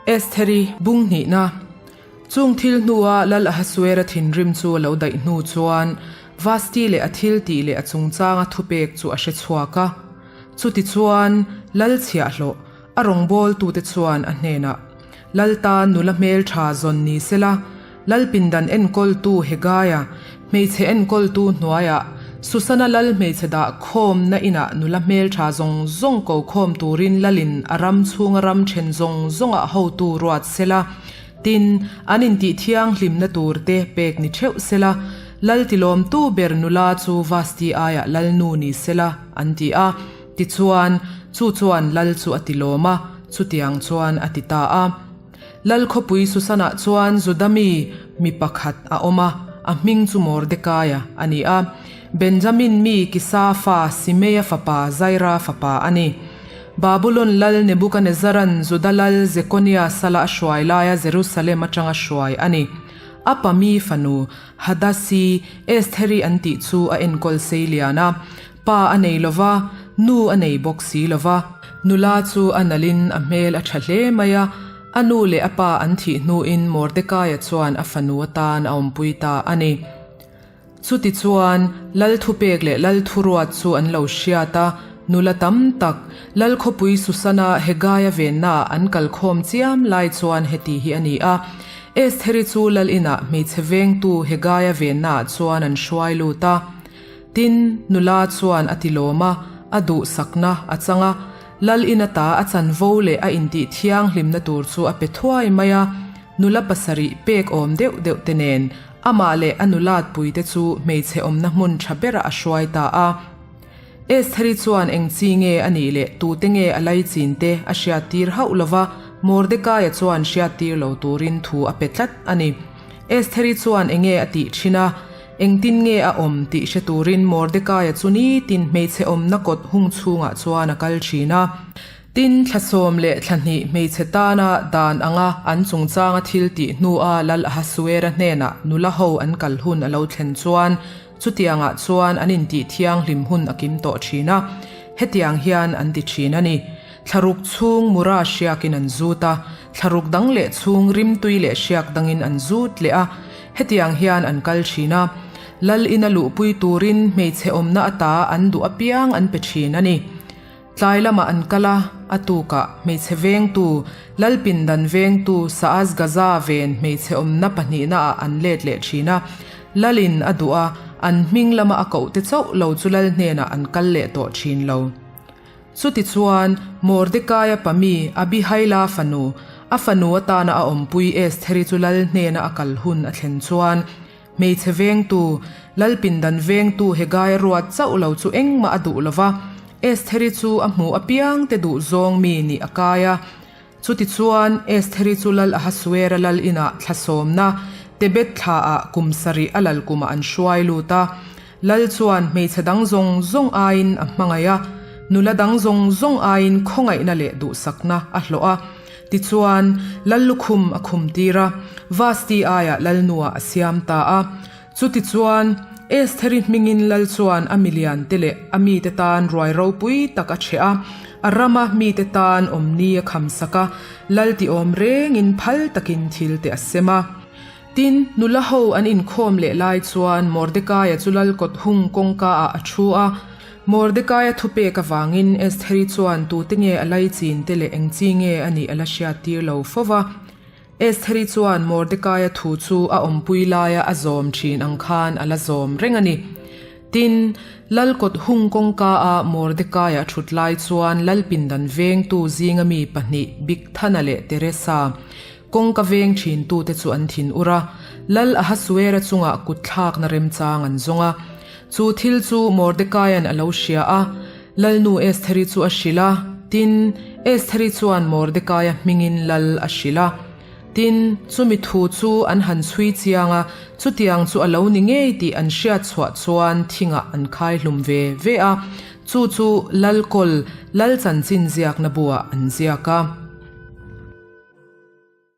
Estheri bung hnihna. Chung thil hnua Lal Ahasuera thinrim chu a lo daih hnu chuan Vasti leh a thil tih leh a chungchanga thupek chu a hre chhuak a. Chutichuan, Lal chhiahhlawh, a rawngbawltute chuan a hnenah, Lal tan nula hmeltha zawn ni sela, Lal pindan enkawltu Hegaia, hmeichhe enkawltu hnuaiah, Susana lal hmeichhe dah khawmna inah nula hmeltha zawng zawng ko khawm turin lalin a ram chhunga ram then zawng zawngah hotu ruat sela, tin, an intih thianghlimna turte pek ni theuh sela, lal tilawmtu ber nula chu Vasti aiah lalnu ni sela, an ti a. Tichuan, chu chuan lal chu a tilawm a, chutiang chuan a ti ta a. Lal khawpui Susanah chuan Juda mi mi pakhat a awm a, a hming chu Mordekaia a ni a. Benjamin mi Kisa fa Simeia fapa Zaira fapa a ni. Babulon lal Nebukanezaran Juda lal Jekonia sala a hruai laia Jerusalem atanga hruai a ni. A pa mi fanu Hadasi, Estheri an tih chu a enkawl sei lian a. Pa a nei lo va, nu a nei bawk si lo va. Nula chu a nalhin a hmel a tha hle mai a, a nu leh a pa an thih hnuin Mordekaia chuan a fanu atan a awmpui ta a ni. Chutichuan, Lal thupek leh Lal thuruat chu an lo hriat a, nula tam tak, Lal khawpui Susana Hegaia vennaah an kalkhawm chiam lai chuan heti hi a ni a, Estheri chu Lal inah hmeichhe vengtu Hegaia vennaah chuan an hruai lut a. Tin, nula chuan a ti lawm a, a duhsakna a chang a, Lal in ata a chanvo leh a intih thianghlimna tur chu a pe thuai mai a, nula pasarih pek awm deuh deuh te nen amah leh a nulatpuite chu hmeichhe awmna hmun tha berah a hruai ta a. Estheri chuan eng chi nge a nih leh tute nge a laichin te a hriattir hauh lo va, Mordekaia chuan hriattir lo turin thu a pe tlat a ni. Estheri chuan enge a tih thin a, Engtin nge a awm tih hre turin Mordekaia chu nitin hmeichhe awmna kawt hung chhungah chuan a kal thin a. Tin, thla sawm leh thla hnih hmeichhe tana dan anga an chungchanga thil tih hnua Lal Ahasuera hnenah nula ho an kal hun a lo thlen chuan chutiangah chuan an intih thianghlim hun a kim tawh thin a. Hetiang hian an ti thin a ni. Thlaruk chhung mura hriakin an zut a, thlaruk dang leh chhung rimtui leh hriak dangin an zut leh a. Hetiang hian an kal thin a, Lal ina luhpui turin hmeichhe awmna ata an duh apiang an pe thin a ni. Tlai lamah an kal a, a tukah hmeichhe vengtu, Lal pindan vengtu Saasgaza ven hmeichhe awmna pahnihnaah an let leh thin a. Lalin a duh a, an hming lama a koh te chauh lo chu Lal hnenah an kal leh tawh thin lo. Chutichuan, Mordekaia pami Abihaila fanu, a fanu atana a awmpui Estheri chu lal hnena a kal hun a thlen chuan, hmeichhe vengtu, lal pindan vengtu Hegaia ruat chauh lo chu engmah a duh lo va, Estheri chu a hmuh apiangte duh zawng mi nih a kai a. Chutichuan, Estheri chu lal Ahasuera lal inah thla sawmna, Tebet thlaah kum sarih a lal kumah an hruai lut a. Lal chuan hmeichhe dang zawng zawng aiin a hmangaih a, nula dang zawng zawng aiin khawngaihna leh duhsakna a hlawh a. Tichuan, Lal lukhum a khum tir a, Vasti aiah Lalnuah a siam ta a. Chutichuan, Estheri hmingin Lal chuan a miliante leh a mite tan ruai ropui tak a chheh a, a rama mite tan awmni a khamsak a, Lal tiawm rengin phal takin thil te a sem a. Tin, nula ho an inkhawm leh lai chuan Mordekaia chu lal kawt hung kawngka ah a thu a. Mordekaia thupek avangin Estheri chuan tute nge a laichin te leh eng chi nge a nih a la hriattir lo fo va. Estheri chuan Mordekaia thu chu a awmpui laia a zawm thin ang khan a la zawm reng a ni. Tin, lal kawt hung kawngka a Mordekaia a thut lai chuan lal pindan vengtu zinga mi pahnih Bigthana leh Teresa, Kawngka veng thintute chu an thin ur a, Lal Ahasuera chungah kut thlakna remchang an zawng a. Chu thil chu Mordekaia'n a lo hria a, Lalnu Estheri chu a hrilh a, tin, Estheri chuan Mordekaia hmingin Lal a hrilh a. Tin, chumi thu chu an han chhui chiang a, chutiang chu a lo ni ngei tih an hriat chhuah chuan thingah an khai hlum ve ve a, chu chu Lal kawl, Lal chanchin ziakna buah an ziak a.